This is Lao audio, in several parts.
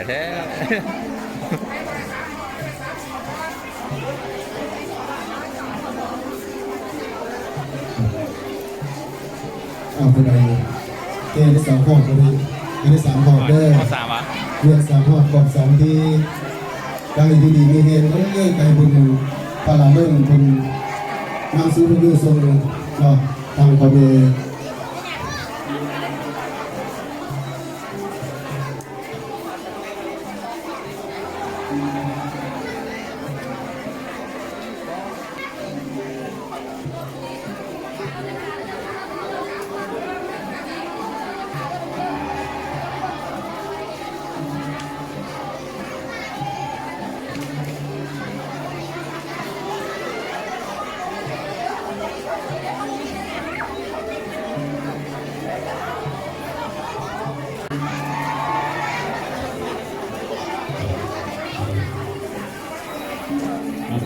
ແທ້. ເອົາ ຜູ້ໃດແກ່ໄດ້ສາມຮອບ ຜູ້ໃດແກ່ໄດ້ສາມຮອບເດີ. ຮອດສາມຫວາ? ວຽກສາມຮອບ ຄອບສາມທີ. ຂໍໃຫ້ຢູ່ດີມີແຮງເດີ ໃຫ້ບຸນພາລາເລີນ ບຸນນຳສູ່ພາຍຸສົ່ງເນາະ ທາງພໍ່ແມ່.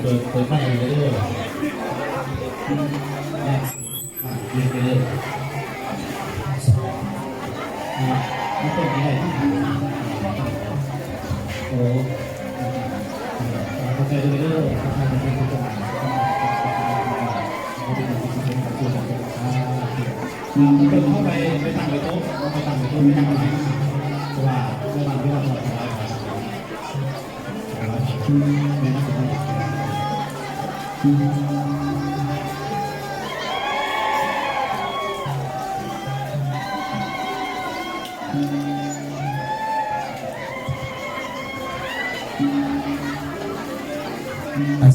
ເປີດ ເປີດໄຟໃຫ້ເດີ. ອ່າ ເຮັດໄປເລີຍ ອ່າ ມັນເປີດໄດ້. ໂອ້ ເຂົ້າໃຈເດີ ເຂົ້າໃຈເດີ. ເຂົ້າໄປ ໄປຕັ້ງໄວ້ໂຕະ ໄປຕັ້ງໄວ້ໂຕະ ໄປຕັ້ງໄວ້ ເພາະວ່າໃນບ້ານເວລາເຮົາຖວາຍ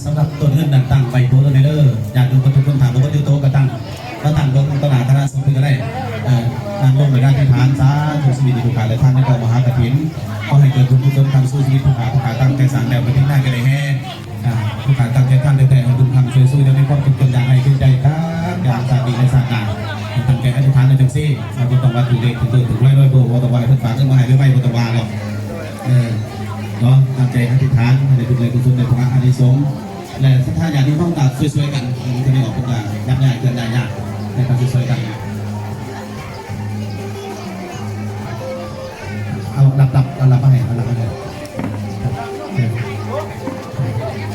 ສຳລັບຕົ້ນເງິນນັ້ນຕັ້ງໄວ້ໂຕເດີແມ່ເດີ. ຍາດໂຍມເບິດທຸກຄົນ ຖ້າບໍ່ເບິດຢູ່ໂຕກໍຕັ້ງ ມາຕັ້ງເບິ່ງຕໍ່ໜ້າຄະນະສົງເພິ່ນກໍໄດ້. ເອີ ນັ່ງລົງໄປອະທິຖານ ສາທຸ ຊີວິດລູກຄ້າຫຼາຍທ່ານ ໃນກອງມະຫາກະຖິນ ຂໍໃຫ້ເກີດບຸນກຸສົນຄ້ຳຊູຊີວິດຜູ້ຂ້າ ຜູ້ຂ້າຕັ້ງໃຈສ້າງແລ້ວ ກະຖິນນາກໍໄດ້ແຫ່ ອ່າ ຜູ້ຂ້າຕັ້ງໃຈທານແທ້ໆ ໃຫ້ບຸນຄ້ຳຊ່ວຍຊູ ຢ່າມີຄວາມທຸກข์ຈົນ ຢ່າໄຮ້ເກີດໃຈ ການຊາດນີ້ໃນຊາດໜ້າ ຕັ້ງໃຈອະທິຖານນຳຈັ່ງຊີ້ ບໍ່ຕ້ອງວ່າຖືກເລກຖືກເບີ ຖືກລາຍຮ້ອຍເບີ ບໍ່ຕ້ອງວ່າໃຫ້ເພິ່ນຝາກເງິນມາໃຫ້ໄວໆ ບໍ່ຕ້ອງວ່າດອກ ເອີ ເນາະ ຕັ້ງໃຈອະທິຖານໃຫ້ໄດ້ບຸນໄດ້ກຸສົນ ໄດ້ຜົນອານິສົງ ແລະ ສັດທາຍາດໂຍມເຮົາກໍຊ່ວຍໆກັນ ເອີ ເພິ່ນໄດ້ອອກ ເພິ່ນກໍຍັບຍ້າຍເຄື່ອນຍ້າຍຍາກ ໃຫ້ກັນຊ່ວຍໆກັນ. ເອົາດັບໆ ເອົາດັບມາໃຫ້ ເອົາດັບມາໃຫ້ ເອີ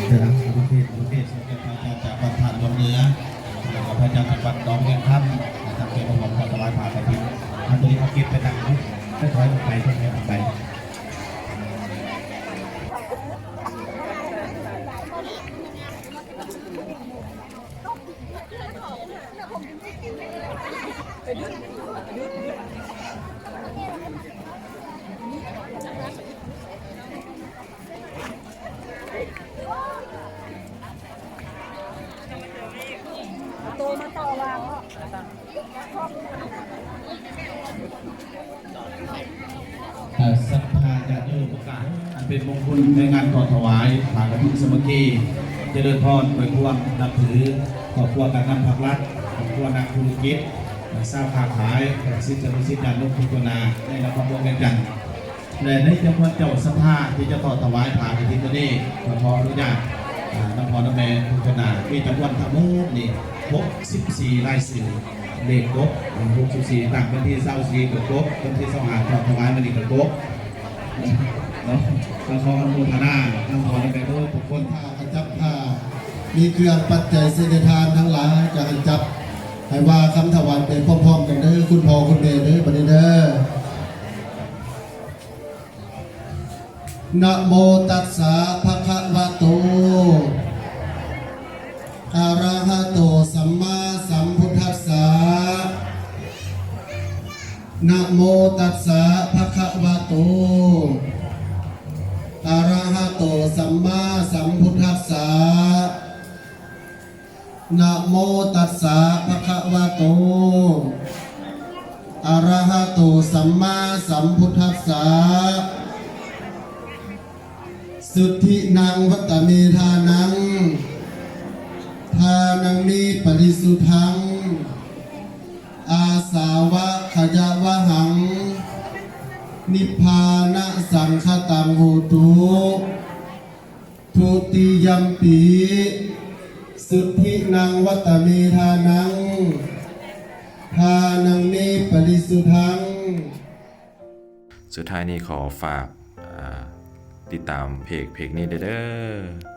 ເດີນະ ໂອເຄ ໂອເຄ ສົມເດັດພະອາຈານຈາກວັດທາດຫຼວງເໜືອ ແລ້ວກໍພະອາຈານຈາກວັດໜອງວຽງຄຳ ນຳເກດມາຮ່ວມຖວາຍຜ້າກະຖິນ. ອັນຕົວນີ້ເອົາເກັບໄປຕັ້ງເນາະ ຄ່ອຍໆອອກໄປ ຄ່ອຍໆອອກໄປ. ໂຕມາຕໍ່ວ່າ ເອີ ສັດທາຍາດໂຍມ ອັນເປັນມົງຄຸນໃນງານທອດຖວາຍຜ້າກະຖິນສາມັກຄີ ຈະເລີນພອນ ດ້ວຍຄວາມນັບຖື ຄອບຄົວການນຳພາກລັດ ຄອບຄົວນັກທຸລະກິດ ຊາວຄ້າຂາຍ ສິດສານຸສິດຍາດໂຍມທຸກຄົນນາ ໃນນະຄອນຫຼວງວຽງຈັນ ແລະ ໃນຈຳນວນເຈົ້າສັດທາທີ່ຈະທອດຖວາຍຜ້າກະຖິນມື້ນີ້ ກໍຂໍອະນຸຍາດ ອ່າ ນຳພໍ່ນຳແມ່ທຸກຄົນນາ ມີຈຳນວນທັງໝົດນີ້ ຫົກສິບສີ່ລາຍຊື່ ເລກກົບ ຫົກສິບສີ່ ຕັ້ງວັນທີຊາວສີ່ກໍກົບ ວັນທີຊາວຫ້າທອດຖວາຍມື້ນີ້ກໍກົບເນາະ. ກໍຂໍອະນຸໂມທະນານຳພໍ່ນຳແມ່ເດີທຸກຄົນ. ຖ້າຂະຈັບຜ້າ ມີເຄື່ອງປັດໄຈເສດໃຫ້ທານທັງຫຼາຍ ຈະໃຫ້ຈັບ ໃຫ້ວ່າຄຳຖວາຍໄປພ້ອມໆກັນເດີ ຄຸນພໍ່ຄຸນແມ່ເດີ ບັດນີ້ເດີ. ນະໂມຕັດສະ ພະຄະວະໂຕ ອະລະຫະໂຕ ສຳມາສຳພຸດທັດສະ. ນະໂມຕັດສະ ພະຄະວະໂຕ ອະລະຫະໂຕ ສຳມາສຳພຸດທັດສະ. ນະໂມຕັດສະ ພະຄະວະໂຕ ອະລະຫະໂຕ ສຳມາສຳພຸດທັດສະ. ສຸດທິນັງ ວັດຕະເມ ທານັງ ທານັງ ເມ ປະລິສຸດທັງ ອາສາວະ ຂະຍະວະຫັງ ນິບພານະ ສັງຄະຕັງ ໂຫຕຸ. ທຸຕິຍຳປິ ສຸດທິນັງ ວັດຕະເມ ທານັງ ທານັງ ເມ ປະລິສຸດທັງ. ສຸດທ້າຍນີ້ຂໍຝາກ ເອີ ຕິດຕາມເພຈ ເພຈນີ້ໄດ້ເດີ້.